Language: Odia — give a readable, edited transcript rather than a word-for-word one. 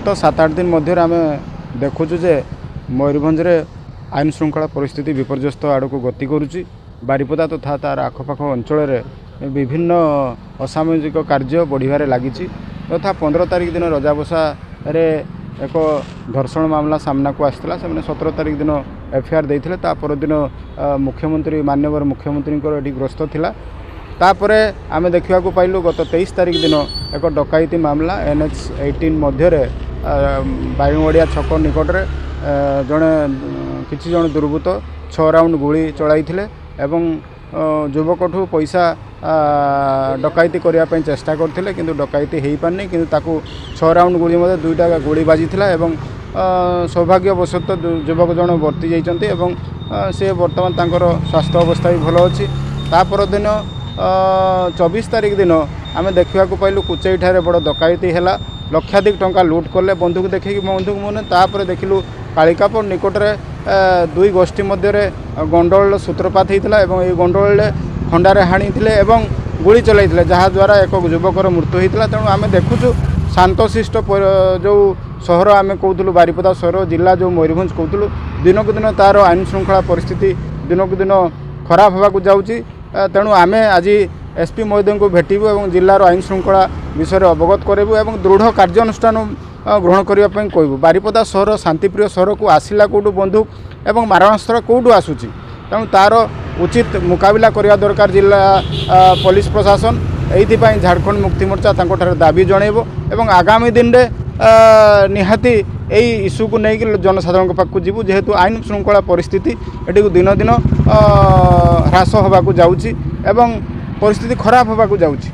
ଗତ 7-8 ଦିନ ମଧ୍ୟରେ ଆମେ ଦେଖୁଛୁ ଯେ ମୟୂରଭଞ୍ଜରେ ଆଇନ ଶୃଙ୍ଖଳା ପରିସ୍ଥିତି ବିପର୍ଯ୍ୟସ୍ତ ଆଡ଼କୁ ଗତି କରୁଛି। ବାରିପଦା ତଥା ତା'ର ଆଖପାଖ ଅଞ୍ଚଳରେ ବିଭିନ୍ନ ଅସାମାଜିକ କାର୍ଯ୍ୟ ବଢ଼ିବାରେ ଲାଗିଛି। ତଥା 15 ତାରିଖ ଦିନ ରଜାବସାରେ ଏକ ଧର୍ଷଣ ମାମଲା ସାମ୍ନାକୁ ଆସିଥିଲା। ସେମାନେ 17 ତାରିଖ ଦିନ ଏଫଆଇଆର୍ ଦେଇଥିଲେ। ତା ପରଦିନ ମୁଖ୍ୟମନ୍ତ୍ରୀ, ମାନ୍ୟବର ମୁଖ୍ୟମନ୍ତ୍ରୀଙ୍କର ଏଠି ଗ୍ରସ୍ତ ଥିଲା। ତାପରେ ଆମେ ଦେଖିବାକୁ ପାଇଲୁ ଗତ 23 ତାରିଖ ଦିନ ଏକ ଡକାୟତି ମାମଲା NH 18 ମଧ୍ୟରେ ବାଇଗଣବଡ଼ିଆ ଛକ ନିକଟରେ ଜଣେ କିଛି ଜଣ ଦୁର୍ବୃତ୍ତ 6 ରାଉଣ୍ଡ ଗୁଳି ଚଳାଇଥିଲେ ଏବଂ ଯୁବକଠୁ ପଇସା ଡକାୟତି କରିବା ପାଇଁ ଚେଷ୍ଟା କରିଥିଲେ, କିନ୍ତୁ ଡକାୟତି ହୋଇପାରିନି। କିନ୍ତୁ ତାକୁ 6 ରାଉଣ୍ଡ ଗୁଳି ମଧ୍ୟ 2ଟା ଗୁଳି ବାଜିଥିଲା ଏବଂ ସୌଭାଗ୍ୟବଶତଃ ଯୁବକ ଜଣ ବର୍ତ୍ତି ଯାଇଛନ୍ତି ଏବଂ ସେ ବର୍ତ୍ତମାନ ତାଙ୍କର ସ୍ୱାସ୍ଥ୍ୟ ଅବସ୍ଥା ବି ଭଲ ଅଛି। ତା ପରଦିନ 24 ତାରିଖ ଦିନ ଆମେ ଦେଖିବାକୁ ପାଇଲୁ କୁଚେଇଠାରେ ବଡ଼ ଡକାୟତି ହେଲା, ଲକ୍ଷାଧିକ ଟଙ୍କା ଲୁଟ୍ କଲେ ବନ୍ଧୁକ ଦେଖେଇକି, ବନ୍ଧୁକ ମାନେ। ତାପରେ ଦେଖିଲୁ କାଳିକାପୁର ନିକଟରେ ଦୁଇ ଗୋଷ୍ଠୀ ମଧ୍ୟରେ ଗଣ୍ଡଗୋଳର ସୂତ୍ରପାତ ହେଇଥିଲା ଏବଂ ଏହି ଗଣ୍ଡଗୋଳରେ ଖଣ୍ଡାରେ ହାଣିଥିଲେ ଏବଂ ଗୁଳି ଚଲାଇଥିଲେ, ଯାହାଦ୍ୱାରା ଏକ ଯୁବକର ମୃତ୍ୟୁ ହୋଇଥିଲା। ତେଣୁ ଆମେ ଦେଖୁଛୁ ଶାନ୍ତଶିଷ୍ଟ ଯେଉଁ ସହର ଆମେ କହୁଥିଲୁ ବାରିପଦା ସହର, ଜିଲ୍ଲା ଯେଉଁ ମୟୂରଭଞ୍ଜ କହୁଥିଲୁ, ଦିନକୁ ଦିନ ତା'ର ଆଇନ ଶୃଙ୍ଖଳା ପରିସ୍ଥିତି ଦିନକୁ ଦିନ ଖରାପ ହେବାକୁ ଯାଉଛି। ତେଣୁ ଆମେ ଆଜି ଏସ୍ ପି ମହୋଦୟଙ୍କୁ ଭେଟିବୁ ଏବଂ ଜିଲ୍ଲାର ଆଇନ ଶୃଙ୍ଖଳା ବିଷୟରେ ଅବଗତ କରାଇବୁ ଏବଂ ଦୃଢ଼ କାର୍ଯ୍ୟାନୁଷ୍ଠାନ ଗ୍ରହଣ କରିବା ପାଇଁ କହିବୁ। ବାରିପଦା ସହର ଶାନ୍ତିପ୍ରିୟ ସହରକୁ ଆସିଲା କେଉଁଠୁ ବନ୍ଧୁକ ଏବଂ ମାରଣାସ୍ତ୍ର କେଉଁଠୁ ଆସୁଛି? ତେଣୁ ତା'ର ଉଚିତ ମୁକାବିଲା କରିବା ଦରକାର ଜିଲ୍ଲା ପୋଲିସ ପ୍ରଶାସନ। ଏଇଥିପାଇଁ ଝାଡ଼ଖଣ୍ଡ ମୁକ୍ତି ମୋର୍ଚ୍ଚା ତାଙ୍କଠାରେ ଦାବି ଜଣାଇବ ଏବଂ ଆଗାମୀ ଦିନରେ ନିହାତି ଏଇ ଇସ୍ୟୁକୁ ନେଇକି ଜନସାଧାରଣଙ୍କ ପାଖକୁ ଯିବୁ, ଯେହେତୁ ଆଇନ ଶୃଙ୍ଖଳା ପରିସ୍ଥିତି ଏଠିକୁ ଦିନ ଦିନ ହ୍ରାସ ହେବାକୁ ଯାଉଛି ଏବଂ ପରିସ୍ଥିତି ଖରାପ ହେବାକୁ ଯାଉଛି।